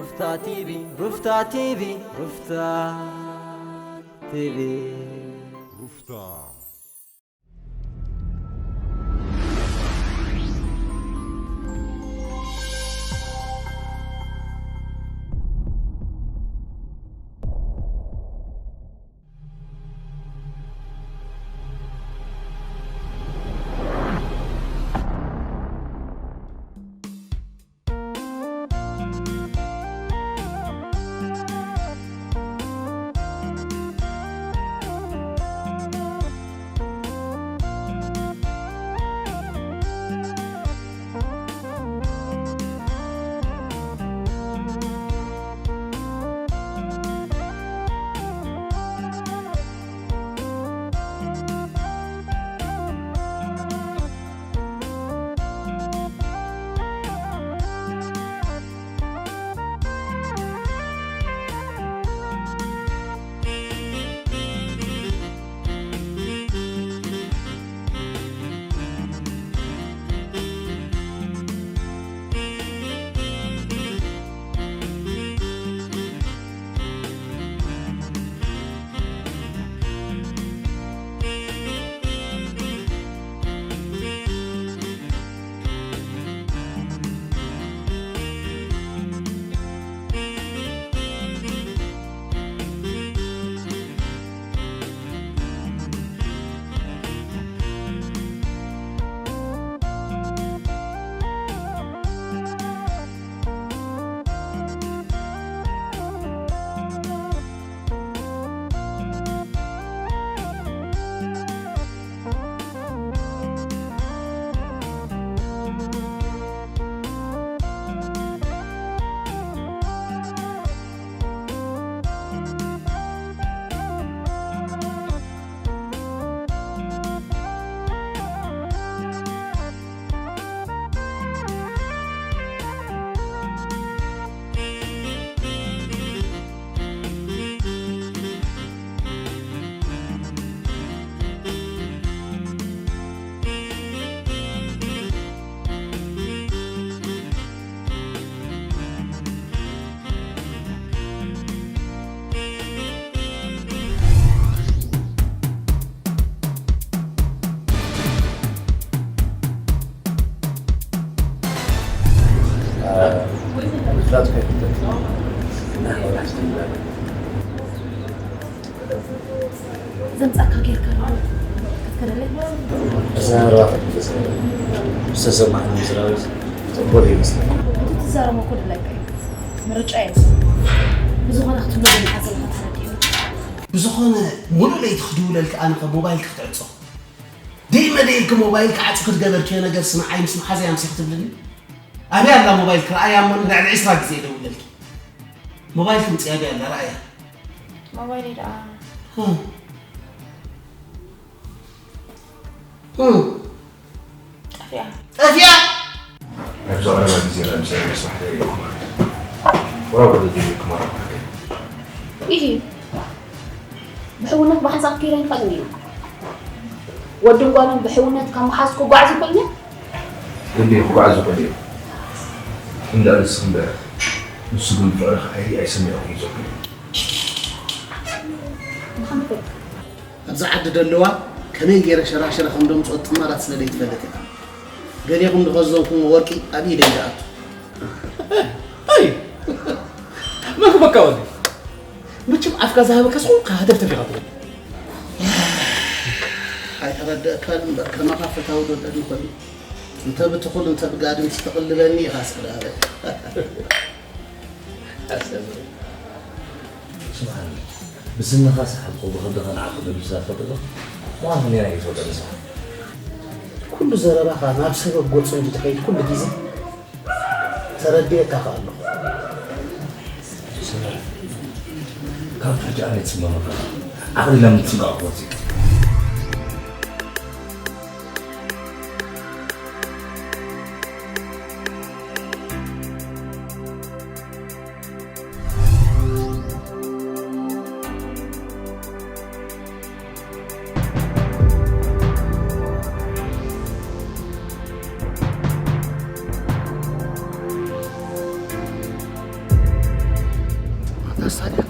ሩፍታ ቲቪ፣ ሩፍታ ቲቪ፣ ሩፍታ ቲቪ። ሩፍታ። ዘምጻካ ጌርካ ነው። ትከደለ? ተሰማማኒ ስራዊት ጽቡቅ ይመስላል። ትዛረሞ እኮ ድላይካ እዩ። ምርጫ እዩ። ብዝኾነ ክትብሎ ዝመሓዘልካ ተረዲኡ። ብዝኾነ ሙሉእ ለይቲ ክድውለልካ ኣነ ከ ሞባይል ክትዕጾ ደይመደይልክ ሞባይል ክዓጽ ክትገበርክዮ ነገር ስምዓይ ምስ መሓዘይ ኣምሲ ክትብልኒ ኣበይ ኣላ ሞባይል ክረኣያ እሞ ንልዕሊ ዕስራ ግዜ ይደውለልኪ ሞባይል ክምጽእ ኣበይ ኣላ ረኣያ ሞባይል ደኣ ጠፊኣ ጠፊኣ ኣብዚ ቀረባ ግዜ ናብ ምሳሌ ስራሕ ደሪኹም ማለት ወራው ወደ ዲኩም ማለት ይሄ ብሕውነት ብሓንሳብ ክይረ ይኽእል እዩ ወድን ጓልን ብሕውነት ካብ መሓዝ ክጓዓዝ ይኽእል እዩ እንዲ ክጓዓዝ ይኽእል እዩ እንዳ ንስኽ እምበር ንሱ ግን ፍቕሪ ክዓይዲ ኣይሰሚዑ እዩ ዘሎ ኣብዚ ዓዲ ደለዋ ከመይ ገይረ ሸራሽረ ከም ደምፅኦ ጥማራት ስለ ደይትፈልጥ እያ ገሌኹም ዝኸዘንኩሞ ወርቂ ኣብ ኢደይ ዝኣቱ ኣይ መግበካ ወዲ መቸም ኣፍካ ዝሃበካ ዝኾንካ ሃደፍተፍ ኢኻ ትብል ኣይተረደእካን እምበር ከማኻ ፈታዊ ዶ ደሊ ኮይኑ እንተ ብትኹል እንተ ብጋድም ትተቕልበኒ ኢኻ ስዕዳበ ስምዓኒ ብስንኻ ሰሓብኩ ብኽብድኻ ንዓኹ ደብሳ ፈጥዶ ዋን ኔራ ይፈጠ ንስኻ ኩሉ ዘረባኻ ናብ ሰበብ ጎፁ እንጂ ትኸይድ ኩሉ ግዜ ተረዲኤካ ከ ኣለኹ ካብ ሕጂ ኣነ ይፅመመካ ዓቕሊ ለምትንቃቕ ወፂ ታሳድያ።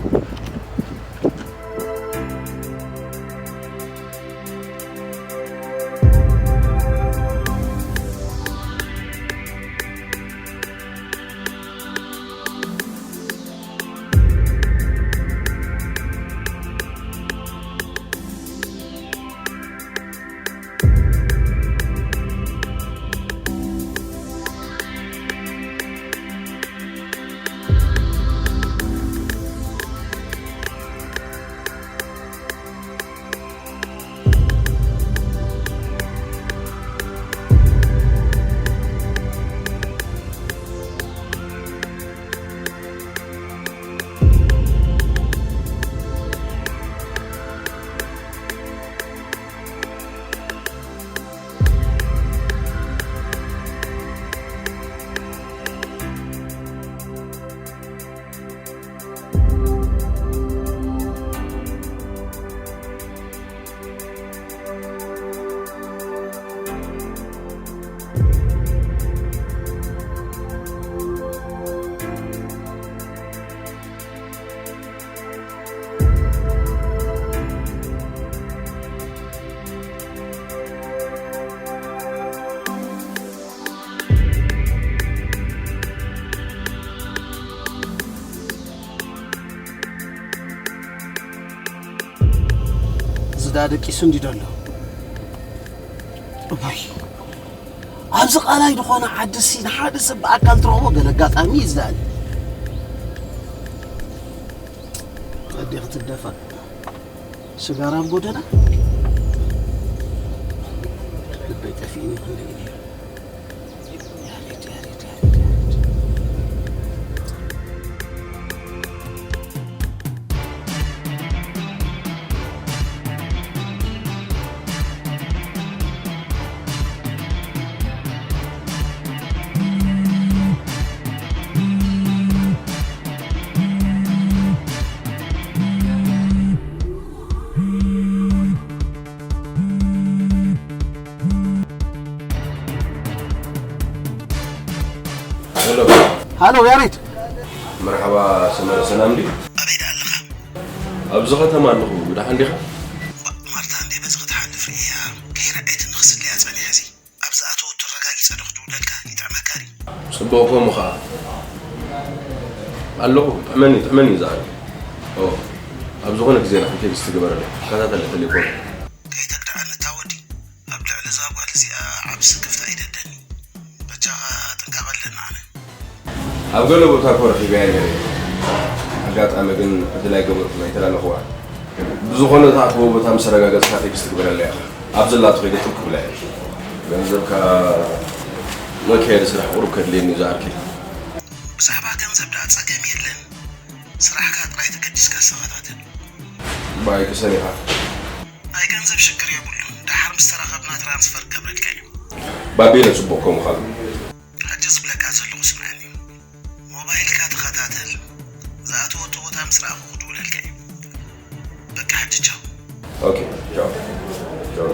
ዝዳ ደቂሱ እንዲ ደሎ። እዋይ፣ ኣብዚ ቃላይ ዝኾነ ዓዲ ሲ ንሓደ ሰብ ብኣካል ትረኽቦ ገለ ኣጋጣሚ እዩ ዝዳለ። ቀዲ ክትደፋ ሽጋራ ኣብ ጎደና ልበይ ጠፊእኒ ክንደይ ነይሩ። ሄሎ። ሃሎ ያሬድ። መርሓባ ሰመረ፣ ሰላም ድዩ? ኣበይ ደኣ ኣለኻ? ኣብዚ ከተማ ኣለኹ። ደሓን ዲኻ? ባ-፣ ማርታ እንዴ በዚ ክትሓልፍ ርእያ ከይረኣየትኒ ክስለያ ጸኒሐ ሲ። ኣብ ዝኣተወቶ ኣረጋጊጸ ዶ ክድውለልካ ይጥዕመካ ድዩ? ጽቡቕ፣ ከምኡ ኸኣ ኣለኹ። ጥዕመኒ፣ ጥዕመኒ ዝኣል። ኦ፣ ኣብ ዝኾነ ግዜ ላዕሊ ቴክስት ግበረለይ። እከታተል ቴሌፎን። ከይተግድኣኒ እታ ወዲ። ኣብ ልዕሊ እዛ ጓል እዚኣ ዓቢ ስክፍታ እዩ ደደኒ። በጃኻ ጥንቃቐ ኣለኒ ኣነ። ኣብ ገለ ቦታ እኮ ረኺበያ ነይረ። ኣጋጣሚ ግን ዕድል ኣይገበርኩን፣ ኣይተላለኹዋን። ብዝኾነ እታ ኣትዎ ቦታ ምስ ኣረጋገጽካ ቴክስት ግበረለይ ኢኻ። ኣብ ዘላቶ ከይደ ጥብ ክብላ እየ። ገንዘብካ መካየዲ ስራሕ ቁሩብ ከድልየኒ እዩ ዝኣርኪ። ብዛዕባ ገንዘብ ደኣ ጸገም የለን። ስራሕካ ጥራይ ተገዲስካ ተኸታተል። ባይ ክሰን ኢኻ። ናይ ገንዘብ ሽግር የብሉን። ደሓር ምስ ተራኸብና ትራንስፈር ክገብረልካ እዩ። ባቤለ ጽቡቕ ከምኡ ኻሉ። ሕጂ ዝብለካ ዘለኹ ስምዐኒ። ሞባይልካ ተኸታተል። ዝኣተወቶ ቦታ ምስ ረኣኹ ክድውለልካ እዩ። በቃ ሕጂ ቻው። ኦኬ፣ ቻው። ቻው።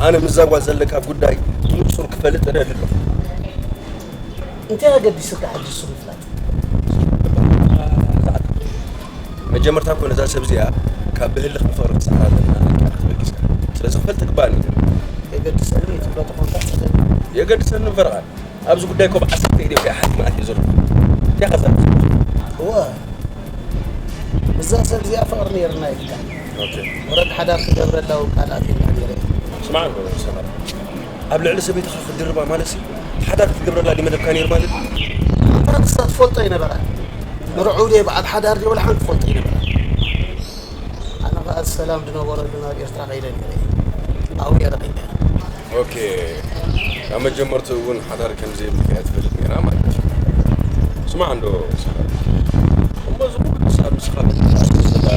ኣነ ምስዛ ጓል ዘለካ ጉዳይ ብንጹር ክፈልጥ እደሊ ኣለኹ። እንታይ ኣገዲሱካ ሕጂ እሱ ምፍላጥ? መጀመርታ እኮ ነዛ ሰብ እዚኣ ካብ ብህልኽ ንፍቕሪ ክስዕራ ኣለና ኢልካ ክትበጊስካ። ስለዚ ክፈልጥ ግባእኒ እዩ። የገድሰኒ እዩ ትብሎ ተኾንካ ጸገም። የገድሰኒ እምበር ኸኣ ኣብዚ ጉዳይ እኮ ብዓሰርተ ኢደ እኮ እየ ሓኪም ኣትየ ዘለኹ። እንታይ ከ ዘርግሕ? እወ። እዛ ሰብ እዚኣ ፍቕሪ ነይርና ኢልካ። ኦኬ። ወረድ ሓዳር ክገብረላ እውን ቃል ኣትየላ ነይረ። ስማዕ እንዶ ሰመረ። ኣብ ልዕሊ ሰበይትኻ ክትድርባ ማለትሲ ሓዳር ክትገብረላ ድዩ መደብካ ነይሩ ማለት? ኣንታ ንሳ ትፈልጦ ኣይነበራን። ንርዑ ድየ በዓል ሓዳር ድየ ወላ ሓንቲ ትፈልጦ ኣይነበራን። ኣነ ኸኣ ሰላም ዝነበረሉ ናብ ኤርትራ ከይደ ነይረ። ኣብኡ እየ ረኺበያ። ኦኬ፣ ካብ መጀመርትኡ እውን ሓዳር ከም ዘይብልካ እያ ትፈልጥ ነይራ ማለት እዩ። ስማዕ እንዶ ሰላም፣ እሞ እዚ ኩሉ ክሳብ ንስኻ ምድላው ዘላ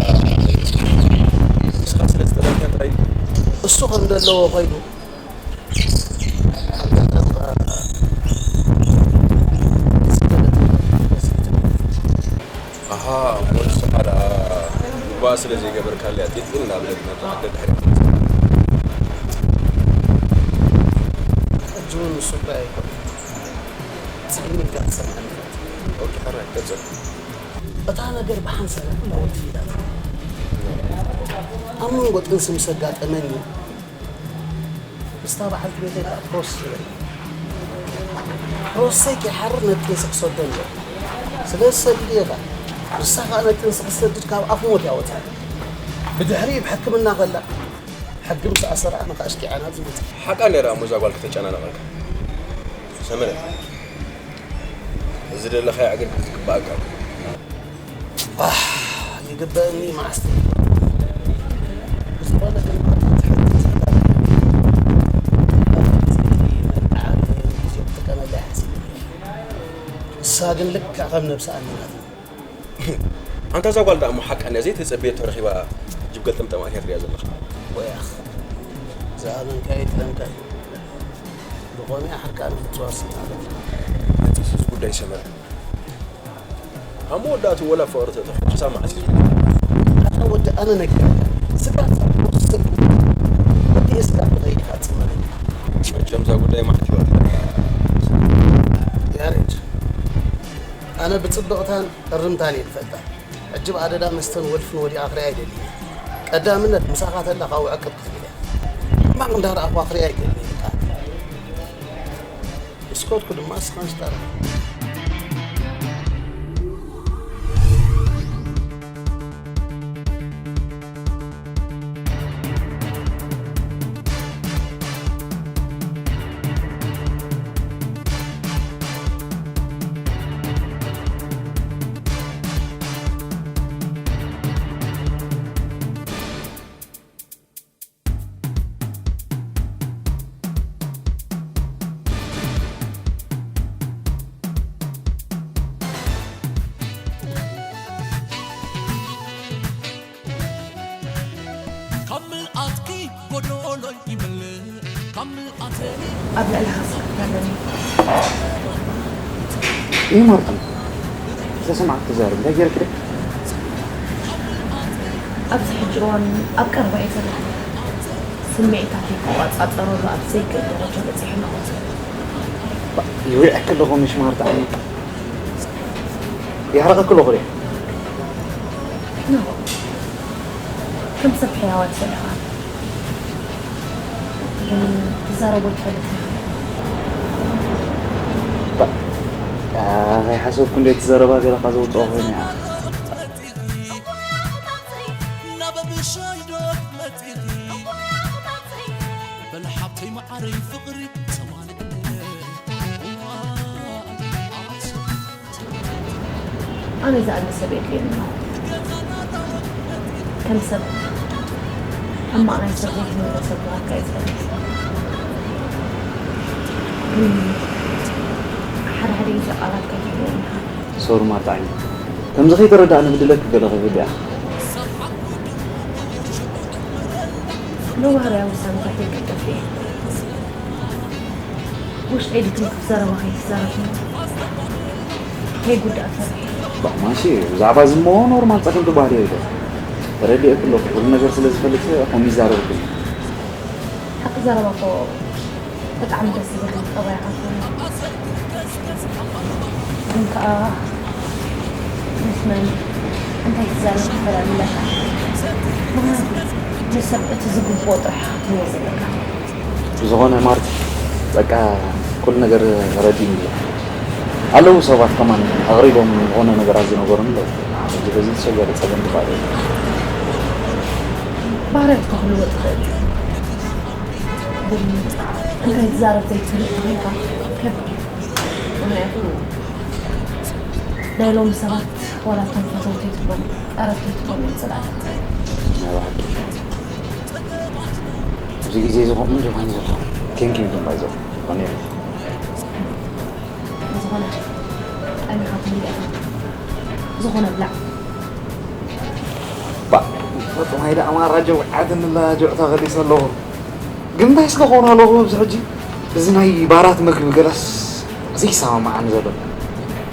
ንስኻ ስለ ዝጠለብካ ጥራይ እዩ? እሱ ከም ዘለዎ ኮይኑ፣ ኣብ ገንዘብ ኸኣ ዝፈለጠ ኣሃ፣ እሞ ንስኻ ደኣ እባ ስለ ዘይገበርካለይ ኣጥሊጥን ናብ ደገ ናብዛ ዓዲ ድሕሪ ሕጂ እውን ንሱ እኳ ኣይኮነን። ጽልም ኢልካ ክትሰምዓኒ ኢኻ። ኦኬ፣ ሕራይ፣ ቀጽል። እታ ነገር ብሓንሳብ እያ ኩላ ወልፊላት። ኣብ መንጎ ጥንሲ ምስ ኣጋጠመኒ፣ ምስታ በዓልቲ ቤተይ ከኣ ፕሮሰስ ጀመርና። ፕሮሰሰይ ከይሓርር ነቲ ጥንሲ ክሰዶ ኣለዎ። ስለዚ ሰዲደዮ ከኣ፣ ንሳ ከኣ ነቲ ጥንሲ ክትሰድድ ካብ ኣፉ ሞት እያ ወጺኣ። ብድሕሪኡ ብሕክምና ከላ፣ ሕጊ ምስ ኣሰራ ኣነ ከኣ ኣሽኪዐና ዝመጽእ። ሓቃ ነይራ እሞ እዛ ጓል ከተጨናንቐካ። ሰመረ፣ እዚ ደለኻዮ ዕግርግር ዝግባኣካ እዩ። ኣህ፣ ይግበኣኒ መዓስ ትብል? ብዝኾነ ግን ትሕቲ ዘላ ኣብ ግዜ መልክዓ ግዜ ክጥቀመላ እየ ሓሲበ። ንሳ ግን ልክዕ ከም ነብሲ ኣሚናትኒ። ኣንታ እዛ ጓል ደኣ እሞ ሓቃ ንያ ዘይተጸበየቶ ረኺባ ጅብ ገልጠምጠም ኣትያ ትሪኣ ዘለኻ? ወይ ኣኽ፣ ዝኣመንካዮ ይጥለምካ እዩ። ብኾነ ሓቃ ንኽትዋሲ ማለት እዩ። እቲ ህዝብ ጉዳይ ሰመረ። ኣብ መወዳእትኡ ወላ ፍቕሪ ተተኾይኑ ክሳብ መዓስ እዩ ዝብል? ኣታ ወዲ ኣነ ነጊረካ። ስጋብ ዛዕባ ሰብ ወዲ ስጋብ ብኸይድካ ጽመረኒ። መቸም እዛ ጉዳይ መዓት ይወርድ። ያሬድ፣ ኣነ ብጽብቕታን እርምታን እየ ዝፈልጣ። ሕጂ ብኣደዳ መስተን ወልፍን ወዲኣ ክሪኣ ኣይደልን። ቀዳምነት ምሳኻ ተላ ካብኡ ዕቅብ ክትብል እያ። ሕማቕ እንዳረኣኹዋ ክሪኣ ኣይደልን። ብስኮትኩ ድማ እስኻን ሽጣራ። ካብ ምልኣትኪ ጎዶሎ ይመልእ፣ ካብ ምልኣተይ ኣብ ልዕሊ ሓሳብ ኣለኒ። ይህ ማርታ፣ ተሰማዕክ ትዛረብ፣ እንታይ ገይርክ ደይ? ኣብዚ ሕጂ እዋን ኣብ ቀረባ እየ ዘለኹ። ስምዒታተይ ክቆጻጸረሉ ኣብ ዘይክእል ደረጃ በጺሐ ኣለኹ። ይውዕክ ኣለኹ፣ ምሽ ማርታ፣ ዓይነት የሕረቐክ ኣለኹ ድየ? ኖ። ከም ሰብ ሕያዋይ ዘለኻ ግን ትዛረቦ ትፈልጥ። ባ-፣ ኣ-፣ ከይሓሰብኩ እንደ ትዛረባ ገለኻ ዘውፅኦ ኮይኑ እያ። በል ሓብተይ መዓረይ ፍቕሪ ሰማኒ ኣነ ዝኣሊ ሰብ የድልየኒ ኣሎ። ከም ሰብ ሕማቕ ናይ ሰብ ዘይትምነ ሰብ ምዃንካ እየ ዝፈልጥ። ግን ሓደ ሓደ ግዜ ቃላት ከይትህበኒ ኢኻ። ሶሪ ማርታ ዓይኒ። ከምዚ ከይተረዳእኒ ብድለኪ ገለ ከይህሉ እያ። ንባህርያዊ ውሳነታት ይቅልጥፍ እየ። ውሽጠይ ድክም ክትዛረባ ከይትዛረብኒ ከይጉዳእ ፈሪሐ። ባ-፣ ማሺ፣ ብዛዕባ እዚ እሞ ኖርማል ጸገም ትበሃል እየ ኢለ ተረዲኤኪ ኣለኹ። ኩሉ ነገር ስለ ዝፈልጥ ከም ይዛረብክን። ሓቂ ዘረባ እኮ ብጣዕሚ ደስ ዝብል ጠባይካ ኮይኑ። ግን ከኣ ምስ መን እንታይ ትዛረብ ትፈላለ ኣለካ። ምኽንያቱ ንሰብ እቲ ዝግብኦ ጥራሕ ክትህቦ ዘለካ። ብዝኾነ ማርቲ፣ በቃ ኩሉ ነገር ተረዲኡኒ እዩ። ኣለዉ ሰባት ከማን ኣቕሪቦም ዝኾነ ነገራት ዝነገሩኒ ኣለዉ። ሕጂ በዚ ዝተሸገረ ጸገም ክፋል እዩ። ባህርያትካ ክልወጥ ይኽእል እዩ። ግን እንታይ ትዛረብ ዘይትፈልጥ ተኾይንካ ከቢድ እዩ። ምኽንያቱ ናይ ሎሚ ሰባት ዋላ እቶም ፈተውቲ ትኾኑ፣ ቀረብቲ ትኾኑ እዮም ጽላላት። ናይ ብሓቂ። ኣብዚ ግዜ እዚ ከምኡ እንዲዩ ኮይኑ ዘሎ። ቴንክ ዩ ግን ባይዘው። ኾነ ብዝኾነ ጠሚኻ ትምልእ ኢኻ። ዝኾነ ብላዕ። ባ፣ ፈጽሞ ኣይደ ኣማራ ጀውዓትን ላ ጀውዕታ ከሊሰ ኣለኹ። ግን እንታይ እስከ ክኾን ኣለኹ ኣብዚ ሕጂ? እዚ ናይ ባራት መግቢ ገለስ ዘይሰማማዓኒ ዘሎ።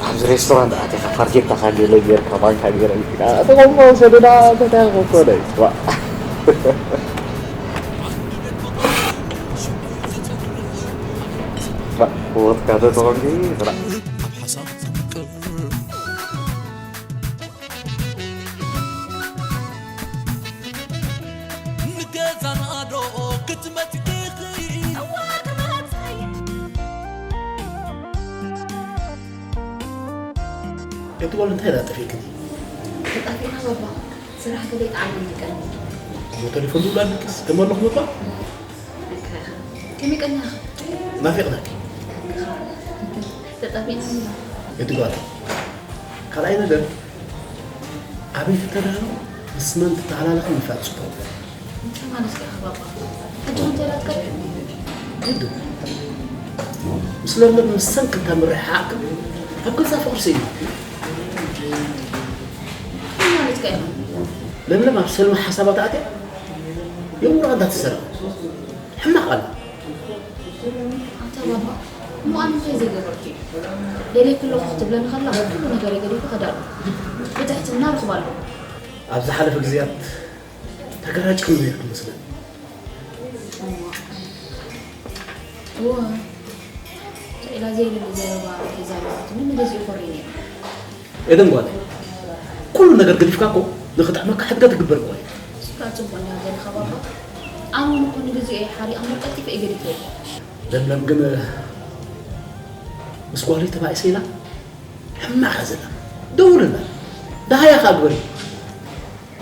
ኣብዚ ሬስቶራንት ኣቲኻ ፋርጌታኻ ገለ ጌርካ ማንካ ገይረ ኢልካ ተቐሞ ሰደዳ ተታኾነ ዋ ወጥካ ተተኾንኪ ስራ ንገዛና ዶ ክትመጽእ እቲ ጓል እንታይ ኢላ ጠፊእክኒ? ተጣፊእና ባባ ስራሕ ገለ ይጠዓመኒ ቀኒ እሞ ተሌፎን ዝብሉ ኣለክስ ከም ኣለኹ ባባ ከመይ ቀኒኻ ናፊቕናኪ ተጣፊእና እቲ ጓል ካልኣይ ነገር ኣበይ ትተዳሎ ምስ መን ትተሃላለኺ ምፍላጥ ፅቡቕ እንታይ ማለት ኢኻ ባባ ሕጂ እንታይ ኢላትካ ግድ ምስ ለምለም ምስ ሰንክ እንተ ምርሕሓቕክን ኣብ ገዛ ፍቕሪ ስኢኑ እንታይ ማለት ኢኻ ለምለም ኣብ ሰልሚ ሓሳባት ኣትያ የውራ እንዳተሰረቐ ሕማቕ ኣላ ኣታ ባባ እሞ ኣነ እንታይ ዘይገበርኩ እዩ ደልየ ክለኹ ክትብለኒ ከላ ኩሉ ነገር የገዲፉ ከዳሉ ብትሕትና ረኽባ ኣለኹ ኣብ ዝሓለፈ ግዜያት ተገራጭክን ነይርክን መስለኒ እወ ስኢላ ዘይብሉ ዘረባ ሒዛ ኣለኹ ትብል ንገዚኡ ኮርዩ ነይሩ ኤደን ጓለይ ኩሉ ነገር ገዲፍካ እኮ ንኽጥዕመካ ሕድገ ትግበር እኮ እዩ ስካ ጽቡቕ እንዳ ገለ ከባባ ኣነ እውን እኮ ንግዜኡ እየ ሓሪቕ እምበር ቀልጢፈ እየ ገዲፈዮ ለምለም ግን ምስ ጓለይ ተባኢሰ ኢላ ሕማቕ እያ ዘላ ደውልላ ደሃያ ከኣ ግበሪ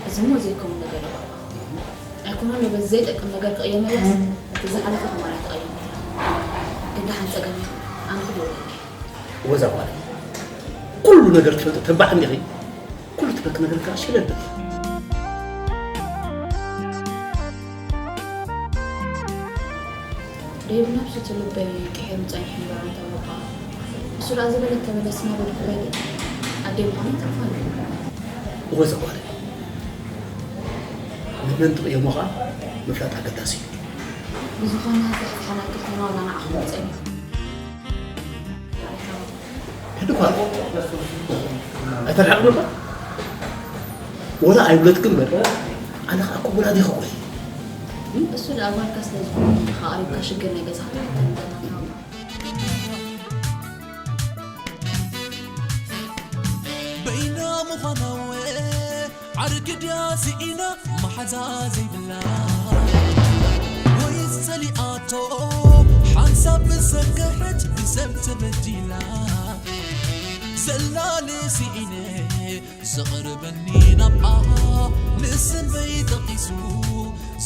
እዚ እሞ ዘይከውን ነገር እዩ ኣይኮነን ዶ በዚ ዘይጠቅም ነገር ክቕየመላስ እቲ ዝሓለፈ ከማን ኣይተቐየመላ ግን ደሓን ጸገም የብሉ ኣነ ክደውለልካ እየ ወዛ ጓለይ ኩሉ ነገር ትፈልጢ ተባዕ እንዲኺ ኩሉ ትበክ ነገር ከዓ ሽለበት ደይብ ነብሱ እቲ ልበይ ቅሒሩ ጸኒሑ እምበር ኣንታ ባባ እሱ ደኣ ዝበለ ተመለስና በልኩ በሊ ኣደይ ምዃኑ ይተርፋ ኣሎ እወ ዘጓለ ንመን ትቕየሞ ከዓ ምፍላጥ ኣገዳሲ እዩ ብዝኾነ ተሕትሓናቂ ኮይና ዋላ ንዓኹም ጸኒሑ ሕድኳ ኣይተርሓቕ ነበር ወላ ኣይብለትክ እምበር ኣነ ከዓ እኮ ወላዲኻ እኮ እየ እሱ ደኣ ጓልካ ስለ ዝኾነ ኢኻ ቀሪብካ ሽግር ናይ ገዛኻ ትሓተኒ ዘላ ናባ በይና ምዃናወ ዓርኪ ድያ ስኢና መሓዛ ዘይብላ ወይስ ጸሊኣቶ ሓንሳብ ዝሰከሐት ብሰብ ተበዲላ ዘላለ ስኢነ ዘቕርበኒ ናብኣ ንስመይ ጠቒሱ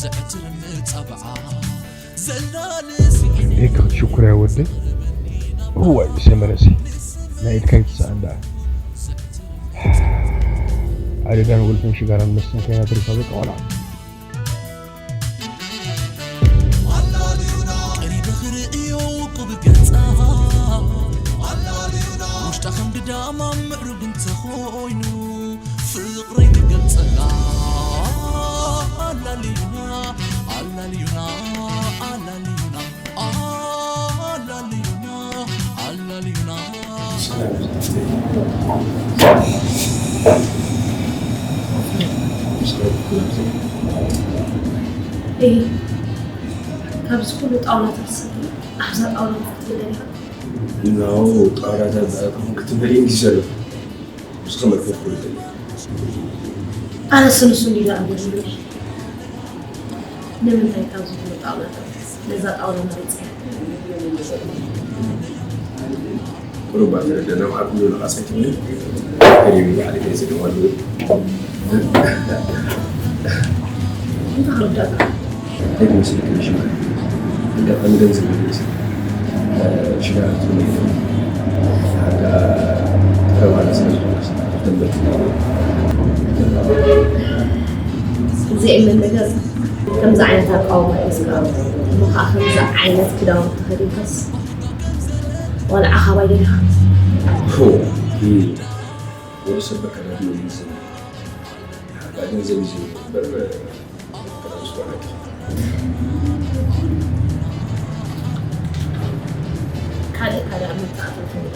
ዘዕትር ምጻብዓ ዘላለ ስኢነ ዴክ ክትሽኩር ያ ወደይ እዋይ ሰመረሲ ናይ ኢድካ ይትስኣን ደኣ ኣደዳን ወልፍን ሽጋራን መስተን ኮይና ተሪፋ በቃ ቆልዓ ቀሪበ ክርእዮ ውቁብ ገጻ ውሽጣ ከም ግዳማ ምዕሩግ እንተኾይኑ ፍቕረይ ክገልጸላ ኣላልዩና ኣላልዩና ኣላልዩና ኣላልዩና ኣላልዩና እይ ካብዚ ኩሉ ጣውላታት ስኒ ኣብዛ ጣውላ ክትብል ደሊኻ ናው ጣውላታት ዝኣተኹም ክትበል እንዲ ዘሎ ምስ ከመልኩ ክብል ኣነስ ንሱ እንዲ ደኣ ገይሩኒ ንምንታይ ካብዚ ኩሉ ጣውላታት ነዛ ጣውላ መሪጸ ቁሩባ ተረደና ኣብ ኩሉ ነቓጸ ትብል ከሪብ ይዓሊ ከይዘደዋሉ እንታይ ክርዳእካ ኣይመስልክን ሽማ እንደ ከም ገንዘብ ይመስል ሽጋራ ትብል ሓዳ ተባለ ስለ ዝኾነስ ተንበርክ ዘይእመን ነገር ከምዚ ዓይነት ኣቃውማ ሒዝካ እሞ ከዓ ከምዚ ዓይነት ክዳውንቲ ተኸዲንካስ ዋላ ዓኻባይ ደሊኻ ወዲ ሰብ በከዳድኖ እዩ ዝብል ሓዳ ገንዘብ እዩ ዝብል እምበር ካልእ ካልእ ኣብ መብዛሕትኡ ተወለደ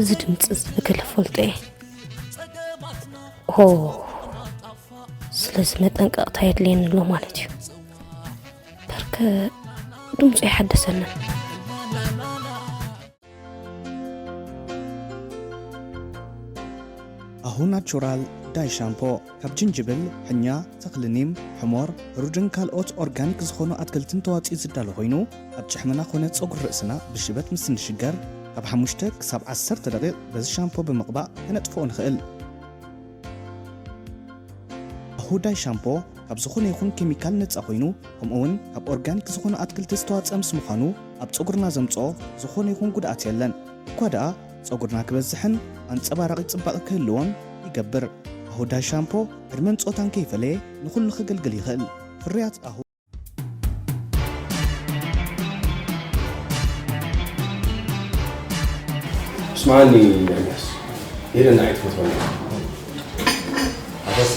እዚ ድምፂ እዚ ብገለ ፈልጦ እየ። ሆ፣ ስለዚ መጠንቀቕታ የድልየኒ ኣሎ ማለት እዩ። በርከ ድምፁ ይሓደሰንን። ኣሁ ናቹራል ዳይ ሻምፖ ካብ ጅንጅብል፣ ሕኛ፣ ተኽሊ ኒም፣ ሕሞር፣ ሩድን ካልኦት ኦርጋኒክ ዝኾኑ ኣትክልትን ተዋፂኡ ዝዳሎ ኮይኑ ኣብ ጭሕምና ኮነ ፀጉሪ ርእስና ብሽበት ምስ እንሽገር ካብ ሓሙሽተ ክሳብ ዓሰርተ ደቂቕ በዚ ሻምፖ ብምቕባእ ከነጥፍኦ ንኽእል። ኣሁዳይ ሻምፖ ካብ ዝኾነ ይኹን ኬሚካል ነፃ ኮይኑ ከምኡ እውን ካብ ኦርጋኒክ ዝኾኑ ኣትክልቲ ዝተዋፀአ ምስ ምዃኑ ኣብ ፀጉርና ዘምፅኦ ዝኾነ ይኹን ጉድኣት የለን። እኳ ደኣ ፀጉርና ክበዝሕን ኣንፀባራቒ ፅባቐ ክህልዎን ይገብር። ኣሁዳይ ሻምፖ ዕድመን ፆታን ከይፈለየ ንኹሉ ከገልግል ይኽእል። ፍርያት ኣሁ ስምዓኒ ኤርምያስ፣ ኤደን ንዓይ ትፈትወኒ። ኣፈስ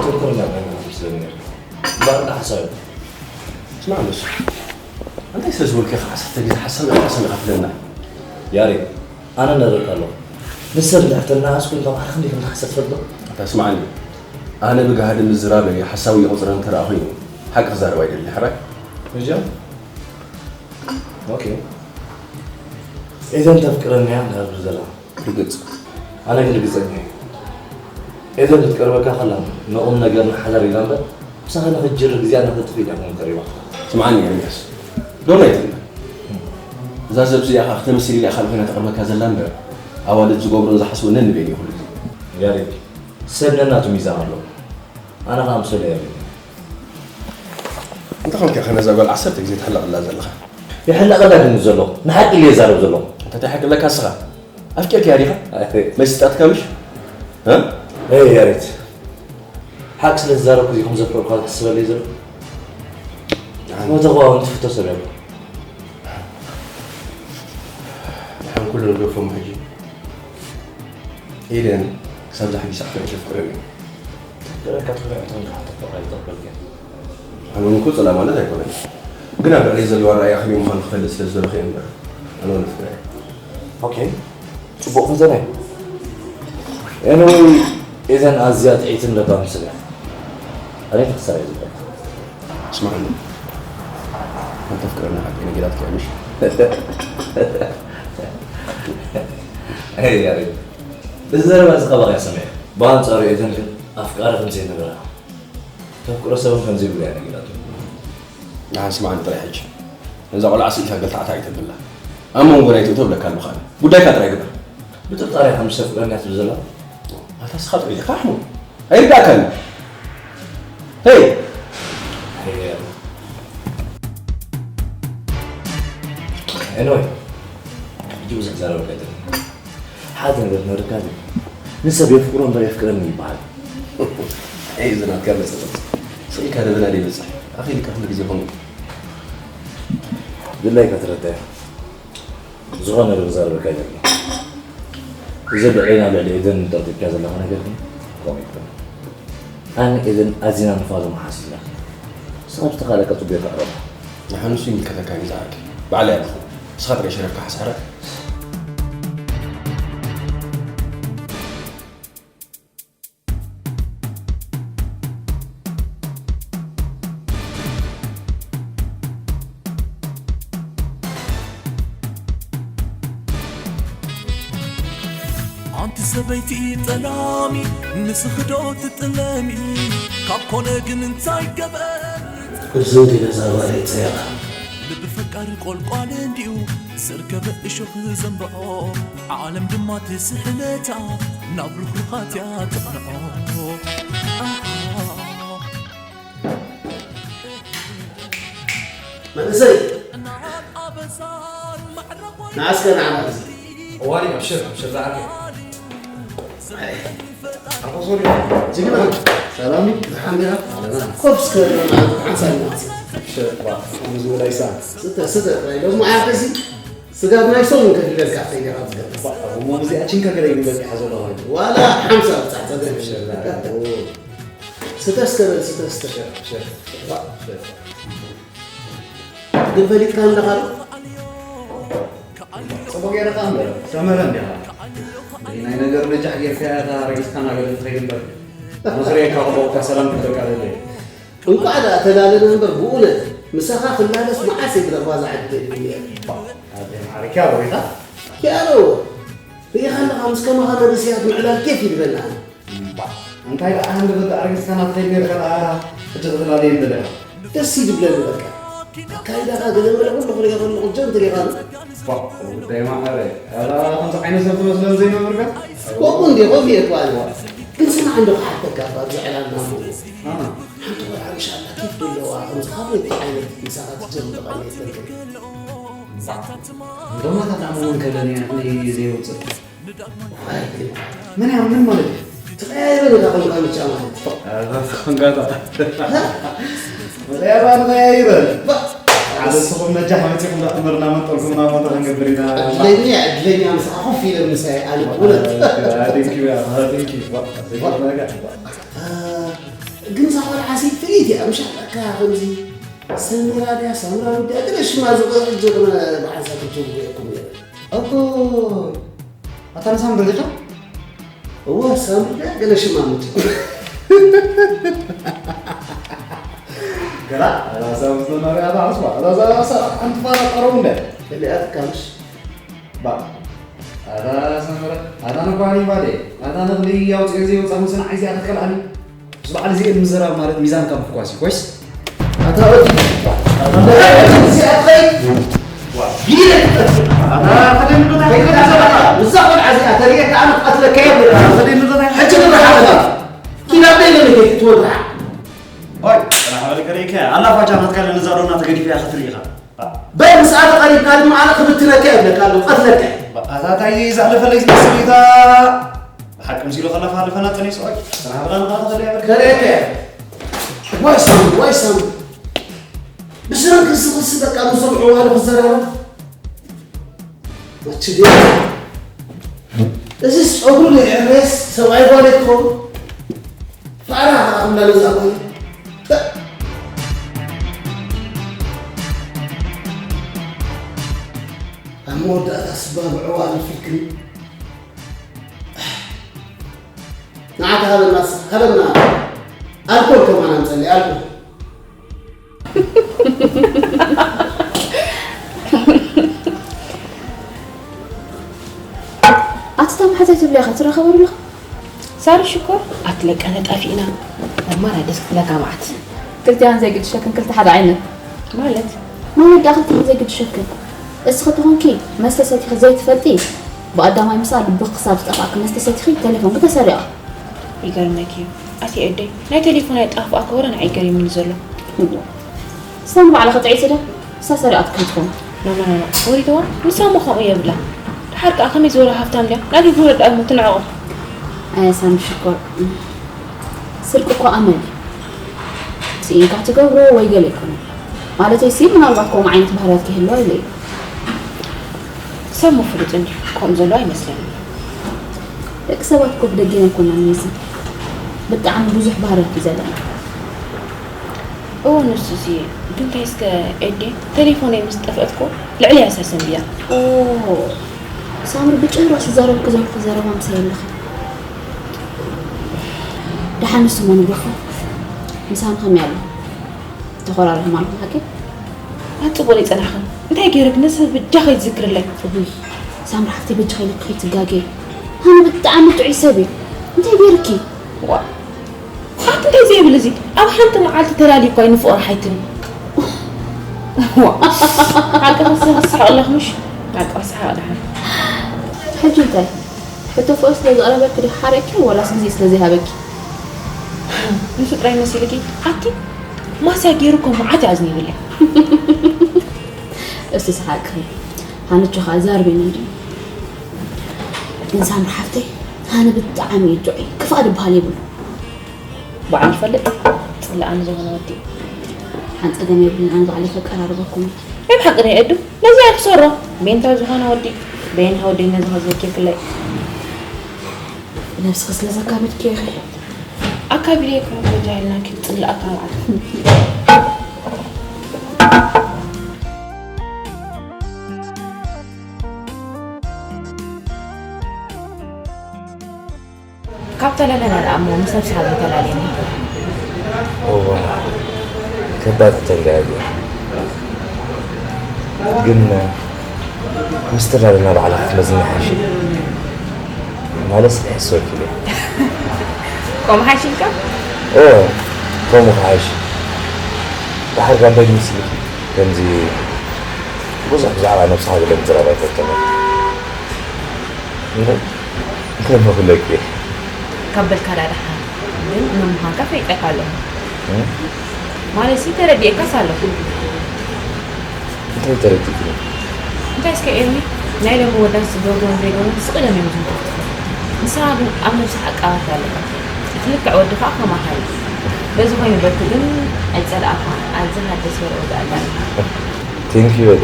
ትንኩርና ኮይና ትመስለኒ ነርካ። እምበኣር እንዳ ሓሳብ ስምዓኒ እሱ እንታይ ስለ ዝበልኩ ኢኻ ዓሰርተ ግዜ ሓሳብ ኢኻ ሓሳብ ኢኻ ትብለና? ያሬድ፣ ኣነ ነረካ ኣለኹ። ንሰብ እንድሕር ተናኣስኩ ንባዕልኻ ክንደይ ከም ትሓስብ ትፈልጥ ዶ? ኣታ ስምዓኒ፣ ኣነ ብጋህዲ ምዝራበይ ሓሳዊ ይቑጽረኒ እንተ ደኣ ኮይኑ ሓቂ ክዛረብ ኣይደልን ሕራይ? እጃ ኦኬ። ኤደን ተፍቅረኒ እያ እንዳበልኩ ዘለኹ። ርግጽ። ኣነ ግን ርግጸኛ እየ። ኤደን ክትቀርበካ ከላ ንቑም ነገር ንሓዳር ኢላ እምበር ምሳኻ ንኽትጅርር ግዜኣ ንኽተጥፍእ ኢላ ኣይኮነትን ቀሪባትካ። ስምዓኒ ኤርምያስ፣ ዶና ኣይትግበር። እዛ ሰብ እዚኣ ኸኣ ክተምስል ኢላ እያ ካልእ ኮይና ተቕርበካ ዘላ እምበር ኣዋልድ ዝገብሮን ዝሓስቦን ነንበይኑ እዩ ኩሉ ግዜ። ያሬድ፣ ሰብ ነናቱ ሚዛን ኣለዎ። ኣነ ኸኣ ኣምሰሉ የብለይን። እንታይ ኾንካ ኢኻ ነዛ ጓል ዓሰርተ ግዜ ትሕለቐላ ዘለኻ? ይሕለቐላ ድዩ ዘለኹ? ንሓቂ ኢለ እየ ዝዛረብ ዘለኹ። እንታይ ተይሓቅለካ ንስኻ? ኣፍቂርካያ ዲኻ? ኣይ። መሲጣትካ ምሽ? እ? ኤይ ያሬድ፣ ሓቂ ስለ ዝዛረብኩ ድዩ ከምዚ ኣፍቀርኳ ዝሕስበለይ ዘሎ? ኣነ ተኾ እውን ትፍቶ ሰብ እያ። ደሓን ኩሉ ንገፎ እሞ ሕጂ። ኤደን ክሳብ እዛ ሕጂ ሰዓት ኣይተፍቅረኒ። ተፍቅረካ ትብሎ እንታይ ተፍቅረካ ይተፍቅረካ። ኣነ እውን እኮ ጸላእ ማለት ኣይኮነን። ግን ኣብ ልዕለይ ዘለዋ ኣረኣእያ ከመይ ምዃኑ ክፈልጥ ስለ ዝደለኹ እየ እምበር። ኣነ እውን ኣፍቅራ እየ። ኦኬ፣ ጽቡቕ ፈተነ እዩ። ኤኒወይ፣ ኤደን ኣዝያ ጥዕይትን ለባምን ሰብ እያ። ኣነ ተኽስራ እየ ዝብለካ። ስምዓኒ፣ ኣንተ ኣፍቅረኒ ሓቂ ነጊራትካ እያ ምሽ? ኣይ ያሬድ፣ እዚ ዘረባ እዚ ካባኻ እየ ሰሚዐ። ብኣንጻሩ ኤደን ግን ኣፍቃሪ ከም ዘይነበራ፣ ተፍቅሮ ሰብ እውን ከም ዘይብሉ እያ ነጊራቶ። ንዓን ስምዓኒ ጥራይ ሕጂ። ነዛ ቆልዓ ስኢልካ ገልታዕታ ኣይተብላ። ኣብ መንጎ ናይ ትእቶ ብለካ ኣለኹ ኣነ። ጉዳይካ ጥራይ ግበር። ብጥርጣረ ኢኻ ምስ ተፍቅረኒ እያ ትብል ዘላ? ኣታ ንስኻ ጥዑይ ዲኻ ኣሕሙ? ኣይርዳእካን። ሄይ! ኤኒወይ፣ ሕጂ ብዙሕ ክዛረበካ ኣይደልን። ሓደ ነገር ክነግረካ ድዩ? ንሰብ የፍቅሮ እምበር የፍቅረኒ ይበሃል። ኤይ፣ እዚ ናትካ መጸጸ። ስኢልካ ደበና ደይበጽሕ። ኣኺልካ ኩሉ ግዜ ኾንኩ። ድላይካ ተረዳእ። ዝኾነ ነገር ክዛረበካ ኣይደልን። እዚ ልዕለይ ናብ ልዕሊ ኤደን ጠርጢርካ ዘለኻ ነገር ግን ከምኡ ኣይኮነን። ኣነ ኤደን ኣዚና ንፋቶ መሓዝ ኢና። ንስኻ ብዝተኻእለካ ጽቡቕ ተቕረባ። ንሓንሱ ይምልከተካ እዩ ዝዓርከይ። ባዕለይ ኣለኹ። ንስኻ ጥራይ ሸረፍካ ሓስሓራ። ኣንቲ ሰበይቲ ጠላሚ ንስኽዶ ትጥለሚ ካብ ኮነ ግን እንታይ ገበር እዝን ዲነዛባር ይጸየቓ። ልቢ ፈቃሪ ቆልቋል እንዲዩ ዝርከብ እሾኽ ዘንብዖ ዓለም ድማ ትስሕነታ ናብ ርኹኻት እያ ትቕንዖ። መንእሰይ ንዓስከ ንዓና እዚ እዋኒ ኣብሽር ኣብሽር ዝዓርከይ ኣቦ ሶሪ ጅግና ሰላም ድዩ? ሓሚራ ኮፍ እስከ ሓንሳብ ንዓስ ኣብሽር ባ ከምዚ ዝበላ ይሳ ስተ ስተ ናይ ሎሚ ዓርኪ እዚ ስጋብ ናይ ሰሙን ከፊለልካ ከይደ ካብ ዝገብር እሞ ሙዚኣ ቺንካ ገለ ይብል በፂሓ ዘሎ ኾይኑ ዋላ ሓምሳ ብጻሕ ጸገም ስተ እስከ በል ስተ ስተ ሽር ሽር ግን ፈሊጥካ ኣለኻ ዶ? ፅቡቅ ገይርካ እምበር ሰመረ እንዲኻ ናይ ነገር ነጃሕ ጌርካ እታ ረጊፅካ እናገለ ትኸይድ እምበር ምኽሪ የካኽበካ ሰላም ክብለካ ደለ እንቋዕ ደኣ ተላለና እምበር ብእውነት ምሳኻ ክላለስ መዓስ እየ ብረኽባ ዝዓዲ ደሊኒ እየ ማዕሪካ ሮይታ ኪያሎ ርኢኻ ኣለኻ ምስ ከማኻ መንእሰያት ምዕላል ኬፍ ይግበና እንታይ ደኣ ሃንደበት ኣረጊፅካ ናትኸይድ ጌርካ ደኣ ሕጂ ክትላለየ እንደለኻ ደስ ይድብለኒ በቃ ኣካይዳኻ ገለ መለ ኩሉ ክሪኦ ከለኹ ጀንትል ኢኻ ጉዳይ ማዕረ ከምዚ ዓይነት ሰብ ትመስለን ዘይነብርካ ከምኡ እንዲ ከምኡ እየ እኳ ኣለዋ ግን ስማዕ እንዶ ክሓተካ እባ ኣብዚ ዕላልና እሞ ሓንቲ ቆልዓ ምሻላ ኬፍ ዘለዋ ከምዚ ካብ ነቲ ዓይነት ምሳኻ ትጀምር ቀኒየትለክን እንደማታ ዳሞ እውን ከለኒ ዘይወፅእ ምን ያም ምን ማለት እዩ ተቀያይረን ኢኻ ከምካ ምጫ ማለት ተኸንጋታ መፅያባ ንቀያይረ ሓደ ስኹም ነጃሕ መፂኹም ዳእምርና መጠልኩም ናሞታ ክንገብር ኢና ዕድለኛ ዕድለኛ ምሳኻ ኮፍ ኢለ ምሳይ ኣነ ብእውነት ቴንኪዩ ቴንኪዩ ግን እዛ ቆልዓ ሲ ፍልይቲ እያ ምሻ በቃ ከምዚ ሰሚራ ድያ ሳምራ ድያ ገለ ሽማ ዝቆፅር ጀግና ብሓንሳብ ክትጅምሩ እየኩም ነይረ እኮ ኣታ ንሳምሪ ዲኻ እወ ሳምሪ ድያ ገለ ሽማ ምት ገላ ራሳ ምዝመሪያ ታስባ ራሳ ራሳ ኣንትፋራ ቀረቡ እንደ ከሊኣትካ ምሽ ባ ኣታ ሰመረ ኣታ ነኳኒ ባዴ ኣታ ነኽሊ ኣውፅኦ ዘይወፃ ምስና ዓይዚኣ ክትከልኣኒ ምስ በዓል እዚኤን ምዝራብ ማለት ሚዛንካ ምፍኳስ እዩ ኮይስ ኣታ ወዲ እዚኣ ትኸይድ እዛ ቆልዓ እዚኣ ተሪኤካ ኣነ ክቐትለካ እየ ሕጂ ንረሓበላ ኪናበይ ለመ ክትወድሓ ኦይ ጥራሕ በልከ ርኢከ ኣላ ፋጃ ናትካ ለንዛ ዶና ተገዲፈ እያ ክትርኢ ኢኻ በል ምስኣ ተቐሪብካ ድማ ኣነ ክብትነካ እየ እብለካ ኣለኹ ቀትለካ እየ ኣታ ታይ እዩ ዝኣለፈለይ ዝመስል ኢታ ብሓቂ ምሲሉ ከለፋ ኣለፈና ጠኒሱ ኦይ ጥራሕ በላ ንኻ ተኸደ እያ በልከ ከርእየካ እየ ዋይ ሳም ዋይ ሳም ብስረን ክስኽስ በቃ ምስዞም ዕዋሉ ክዘራረብ ኣችዴ እዚስ ጸጉሩ ዘይሕረስ ሰብኣይ ጓል ክኸውን ፋራ ከኣ እንዳበዛ ኮይኑ ኣብ መወዳእታ ስባ ብዕዋሉ ፊልክኒ ንዓታ ሃበና ሃበና ኣልኮል ከማን ኣምፀሊ ኣልኮል ኣቲ ታማሓ ዘይትብሊ ኢኻ ትራኸበሉ ኣለኻ ሳሪ ሽኮር ኣትለቀነ ጠፊእና መማር ኣደስ ክትለካ መዓት ክልቲኣን ዘይግድሸክን ክልተ ሓደ ዓይነት ማለት ማለት ዳ ክልቲኣን ዘይግድሸክን እስኺ ተኾንኪ መስተ ሰቲኺ ዘይትፈልጢ ብቐዳማይ ምሳኣ ልብኺ ክሳብ ዝጠፍኣኪ መስተ ሰቲኺ ተሌፎንኪ ተሰሪቑ ይገርመኪ እዩ ኣቲ ኣደይ ናይ ቴሌፎን ኣጠፋፍኣ ከወረ ንዓይ ገሪሙኒ ዘሎ ሳሚ ባዕላ ክጥዒሲ ዶ ንሳ ሰሪቓትኪ ክትኮን ኖኖኖኖ ወሪድዋ ንሳ እሞ ከምኡ የብላ ድሓር ከኣ ከመይ ዝበሉ ሃፍታም ድያ ናተይ ክወዳ እሞ ትንዕቆ ኣየ ሳሚ ሽኮር ስርቂ እኮ ኣመል እዩ ስኢንካ ትገብሮ ወይ ገለ ኣይኮነን ማለተይ ሲ ምናልባት ከምኡ ዓይነት ባህርያት ክህልዋ ኢለ እዩ ሰብ ምፍሉጥ እንዲዩ ከምኡ ዘሎ ኣይመስለንን። ደቂ ሰባት እኮ ብደጌና ኣይኮናን መይሲ። ብጣዕሚ ብዙሕ ባህርያት እዩ ዘለና። እዎ ንሱሲ። ግን እንታይ እስከ ኤዴ፣ ቴሌፎነይ ምስ ጠፍአት እኮ ልዕሊ እያ ሰሰንብያ። ኦ፣ ሳምሪ ብጭራሽ ዝዛረብኪ ዘለኹ ዘረባ ምሳይ የለኺ። ደሓን ንሱ እሞ ንግደፎ። ምሳና ከመይ ኣሎ? ተኾራሪኹም ኣለኹም ሓቂ? ኣቲ ጽቡቕ ይጸናሕኹም። እንታይ ገይረክ ነዚ ሰብ ብጃኻ ይትዝክርለይ? እውይ፣ ሳምሪ ሓፍተይ በጃኺ ኢለኪ ከይትጋገ። ሃኒ ብጣዕሚ ጥዑይ ሰብ እዩ። እንታይ ገይርኪ? ዋ፣ ኣቲ እንታይ ዘይብል እዚ? ኣብ ሓንቲ መዓልቲ ተላልዩ እኳ እዩ ንፍቕሩ ሓይትኒ። ዋ፣ ሓቂ ክስሕቕ ኣለኹ ምሽ? ሓቂ ክስሕቕ ደሓን። ሕጂ እንታይ? ሕቶ ፍቕሪ ስለ ዘቕረበልኪ ዲኺ ሓሪቕኪ ወላስ ግዜ ስለ ዘይሃበኪ? ንሱ ጥራይ መሲልኪ? ኣቲ ማስያ ገይሩ እኮ መዓት እዩ ኣዝኒብለይ። እስቲ ሰሓቅኺ። ሃንቾ ኸኣ ዛርቤና እንድዩ። ግን ሳምሪ ሓፍተይ፣ ሃኒ ብጣዕሚ እዩ ጥዑይ። ክፋእ ዝበሃል የብሉ። በዓል ይፈልጥ፣ ጽላኣኒ ዝኾነ ወዲ። ሓን ጸገም የብልን፣ ኣነ ባዕለይ ከቀራርበኩም እየ። ናይ ብሓቂ ናይ እዱ፣ ነዚ እየ ክሰርሮ። ቤንታ ዝኾነ ወዲ፣ በየን ሃወደይ ነዚ ከዝወኪልክለይ። ነብስኺ ስለ ዘካበድኪ ኢኺ። ኣካቢደይ ከም ተጃሂልና ኪድ ጽላኣካ መዓት። ካብ ተለለና ደኣ እሞ ምስ ነብስኻ ዘይተላለየኒ። እዋ፣ ከባድ ተንጋያዮ። ግን ምስ ተላለና ባዕላ ክትመዝኒ ሓይሽ። ማለት ስለ ሕሰብ ኢለ። ከምኡ ሓይሽ ኢልካ? እወ፣ ከምኡ ክሓይሽ። ድሓር ከ እንታይ ድምስልኪ? ከምዚ ብዙሕ ብዛዕባ ነብስኻ ገለ ምዝራብ ኣይፈተነ። እንታይ? እንታይ እሞ ክብለኪ እየ? ካብ በልካ ዳኣ ደሓን፣ ግን መን ምዃንካ ፈሊጠካ ኣለኹ። እም? ማለትሲ ተረዲኤካስ ኣለኹ። እንታይ ተረዲእክኒ? እንታይ እስከ ኤርሚ፣ ናይ ሎሚ ወዳት ዝገብርዎን ዘይገብርዎን ስቕ ኢሎም እዮም ዝምልከቱኻ። ንስኻ ግን ኣብ ነብስኻ ዕቃባት ኣለካ። እቲ ልክዕ ወዲ ኸኣ ከማኻ እዩ። በዚ ኮይኑ በቲ ግን ኣይጸላእኳን፣ ኣዝኻ ደስ በለ ወዲ ኣላልካ። Thank you በሊ።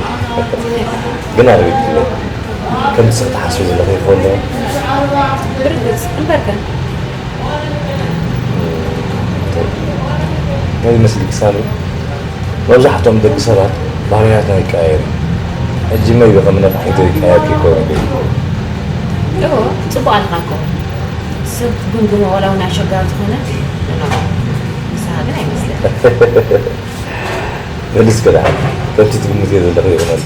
ግን ኣርቢትለይ። ከምቲ ሰብ ትሓስቢ ዘለኺ ይኸውን ዶ? ብርግጽ፣ እምበርከ? እንታይ ይመስልኪ ሳሚ? መብዛሕትኦም ደቂ ሰባት ባህርያትና ይቀያየር። ሕጂ መይቢ ከም ነፋሒቶ ይቀያየር ከይኮነ ገይሩ። እዎ፣ ጽቡቕ ኣለኻ እኮ። ሰብ ትግምግሞ ዋላ እውን ኣሸጋሪ ዝኾነ፣ ንስኻ ግን ኣይመስልን። በሊ እስከ ደኣ፣ ከምቲ ትግምትዮ ዘለኺ ይኹነልኪ።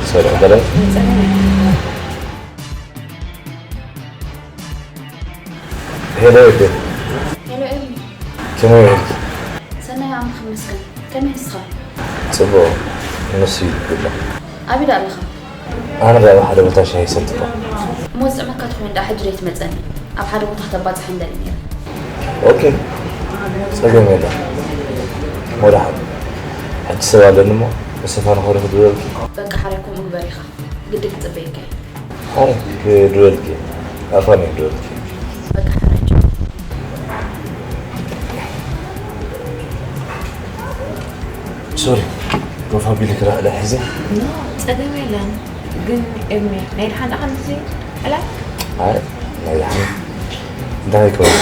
ሶሪ፣ ቀደም። ሄሎ፣ ኤዱ። ሄሎ፣ ኤርሚ። ከመይ ውዒልኪ? ሰናይ፣ ኣምላኽ ይመስገን። ከመይ ንስኻ? ጽቡቕ። ንሱ እዩ ዝብሎ። ኣበይ ደኣ ኣለኻ? ኣነ ደኣ ኣብ ሓደ ቦታ ሻሂ ይሰቲ እኮ። እሞ ዝጥዕመካ ተኾይኑ ደኣ ሕጂ ዶ ኣይትመጸኒ? ኣብ ሓደ ቦታ ክተባጽሐኒ ደልየ ነይረ። ኦኬ፣ ጸገም የለን። ወደ ሓደ ሕጂ ሰብ ኣለኒ እሞ፣ ምስ ስቴፋኖ ከሪኹ ድውለልኪ። በቃ፣ ሓራይ ከምኡ ግበር ኢኻ። ግዲ ክጽበየካ እየ። ኣነ ክድወልኪ፣ ኣፋን ክድወልኪ። በቃ፣ ሓራይ ቻው። ሶሪ፣ ኮፍ ኣቢለ ክረኽለ ሕዚ። ኖ፣ ጸገም የለን። ግን ኤርሚ፣ ናይ ደሓን ደኣ ከምዚ ዕላል? ኣይ፣ ኣይሓን እንታይ ክበል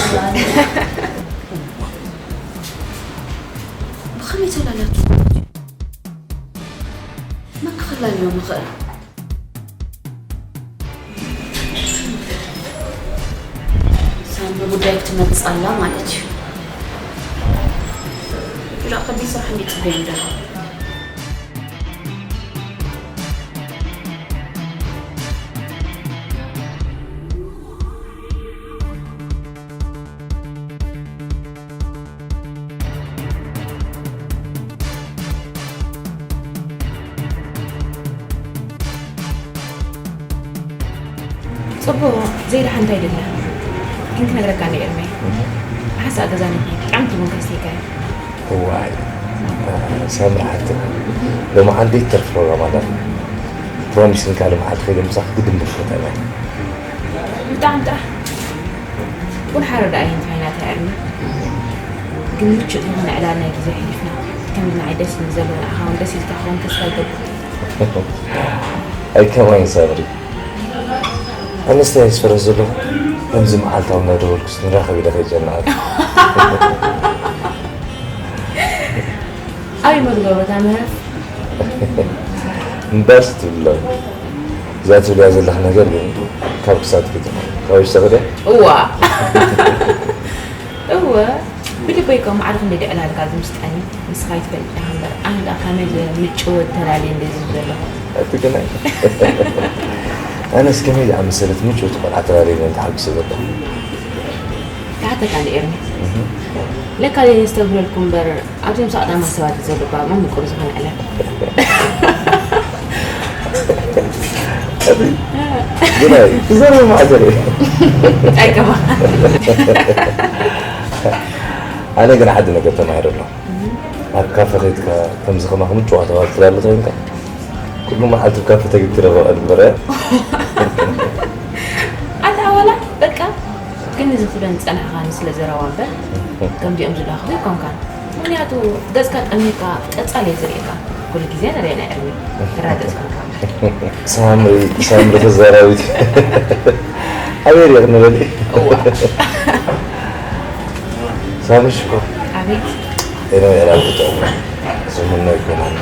ብኸመይ ተላላቱ? መን ክኽላልዮ ምኽእል? ሳሚ ጉዳይ ክትመጽእ ኣላ ማለት እዩ። ብዛዕባ ከቢድ ስራሕ እንዲ ጽበዮም ደሎ። ጽቡቕ፣ ዘይደሓን እንታይ ደላ? ግን ክነግረካ እንደ ኤርመይ። ሓንሳእ ገዛ ንድና፣ ብጣዕሚ ትቡን ከስተይካ እዩ። እዋይ፣ ሳምሪ ሓፍተይ፣ ሎሚ ዓንዲ ተርፍ ፕሮግራም ኣላ። ፕሮሚስ ግን ካልእ መዓልቲ ከይደ ምሳኺ ግድን ብፍተና። ብጣዕሚ ጥራሕ። ኩሉ ሓረዳ ኣየንት ኮይና ትዕርኒ። ግን ምቹእ ዝኾነ ዕላል ናይ ግዜ ኣሕሊፍና። ከምዚ ንዓይ ደስ ዝብል ዘሎ ንዓኻ እውን ደስ ኢልካ ክኸውን ተስፋ ይገብር። ኣይከማን ሳምሪ። ኣነስ እንታይ ስፈረስ ዘለኹ? ከምዚ መዓልታዊ እናደወልኩስ ንራኸብ ኢለ ከይጨነቐካ። ኣበይ መግበሩ እታ ምህረት? እምበርስ ትብሎ። እዛ ትብልያ ዘለኻ ነገር ግን ካብ ክሳድኪ ትኾን። ካብ ውሽጥኺ ድያ? እዋ። እወ። ብልበይ እኮ ማዕረ ክንደይ ድዕላልካ ዝምስጠኒ። ንስኻ ይትፈልጥ ኢኻ እምበር። ኣነ ደኣ ከመይ ምጭወት ተላልየ እንደ ዝብል ዘለኹ። ኣቲ ግናይ። ኣነስ ከመይ ዝኣመሰለት ምጭውቲ ቆልዓ ተላልየ እየ ተሓጒሰ ዘለኹ። ክሓተካ እንደ ኤርሚ። እህ። ለካ ዘየስተብህለልኩ እምበር ኣብዚ ምሳቕ ዳማ ሰባት እዩ ዘሎ እባ፣ እሞ ምቁር ዝኾነ ዕላል። ግናይ፣ ትዘርቢ ማዕዘር እየ። ኣይገባን። ኣነ ግን ሓደ ነገር ተማሂረ ኣለኹ። ኣብ ካፈ ኸይድካ ከምዚ ከማኹም ጨዋታ ዋል ትላለ ተኮይንካ፣ ኩሉ መዓልቲ ኣብ ካፈ ተግትረ በቐል እምበር እያ። ኣታ ዋላ በቃ ግን እዚ ክደን ዝጸናሕካኒ ስለ ዘረባ እምበር፣ ከምዚኦም ዝለኣኹ ኣይኮንካን። ምኽንያቱ ገጽካ ጠሚርካ ቀጻሊ እየ ዝርእየካ። ኩሉ ግዜ ንርእየ ናይ ዕድመ ተራ ገጽ ኮንካ። ሳምሪ፣ ሳምሪ ተዛራቢት። ኣበይ ርኢኽ ንበሊ? እዋ። ሳምሪ ሽኮር። ኣቤት። ኤኖ ኤላ ብጣዕሚ ዝምኖ ኣይኮነን።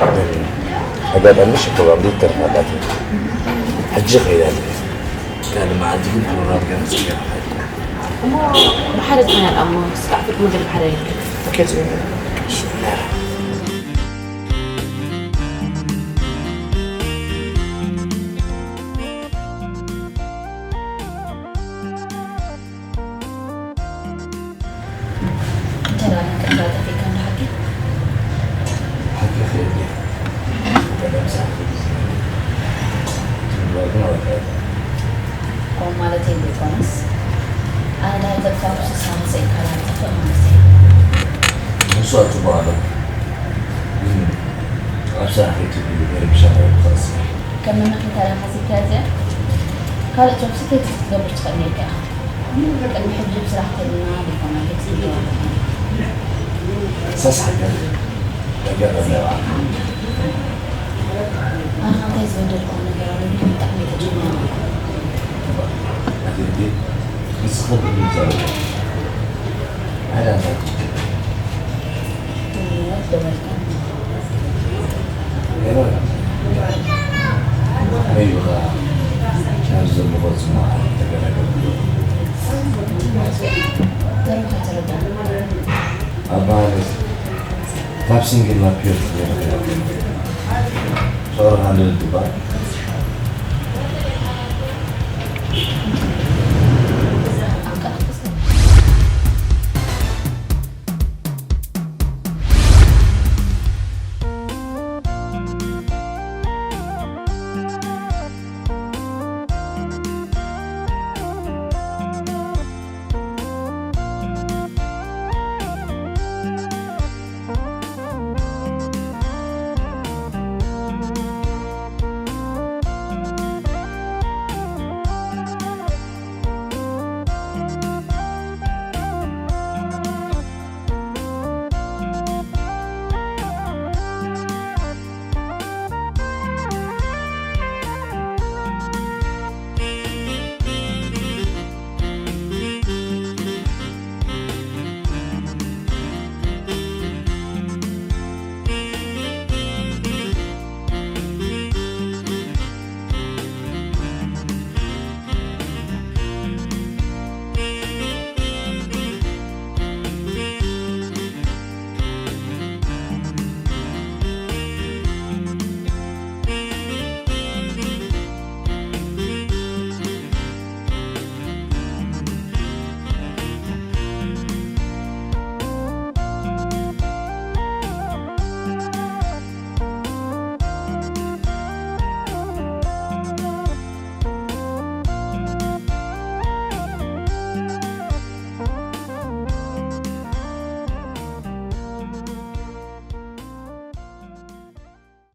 ኣጋጣሚ ሽኮር ኣምዲ ተርፋላት። ሕጂ ኸይዳ ኣለች። ካልእ መዓልቲ ግን ፕሮግራም ገና ጽገና። እሞ ብሓደ ዝኾነ ደኣ እሞ ስካዕ ፍጥሙ ድል ብሓደ ይብል። ኦኬ፣ ጽቡቅ። እሺ። እንተ ደኣ ነንቅልባ ጠፊእካ እንዶ ሓቂ? ሓቂ ይኽእል እዩ። ቀደም ሰዓት ትብሎ ግን ኣወዳእካ። ከምኡ ማለተይ ዘይኮነስ፣ ኣነ ድኣ ተጥፋእኩስ ንስኻ መጸኢካ ድኣ ትጠፍእ ማለት እዩ። ንሱ ኣብ ጽቡቕ ኣሎ። ግን ኣብ ስራሕ ከይትብሉ የርብሻ ማለት እዩ። ከም መመክንታ ድኣ ሓሲብካያ እዚኣ? ካልእ ጆብ ስኬት ክትገብር ትኽእል ነይርካ ኢኻ። ቅድሚ ሕጂ ብስራሕ ተልና ዲኮና ገጽ ይገባና። ሰስ ሓገር ነገር ኣለዋ። ኣነ እንታይ ዝበደልኩም ነገር ኣሎ? ብጣዕሚ ተጨኒቐ። ኣቲ፣ ኣቲ፣ ንስኺ ብድምፂ ኣለዎ። ሓደ ኣንታ ትችል። እምነት ደበልካ። ሄሎ፣ መይብኻ ናብ ዘለኾ ጽማቕ ተገላገል። ተረፋ ተረዳ። ኣባ ማለት ካብ ሲንግል ናብ ፒር ትገይር። ፍቕርኻ ልልድባ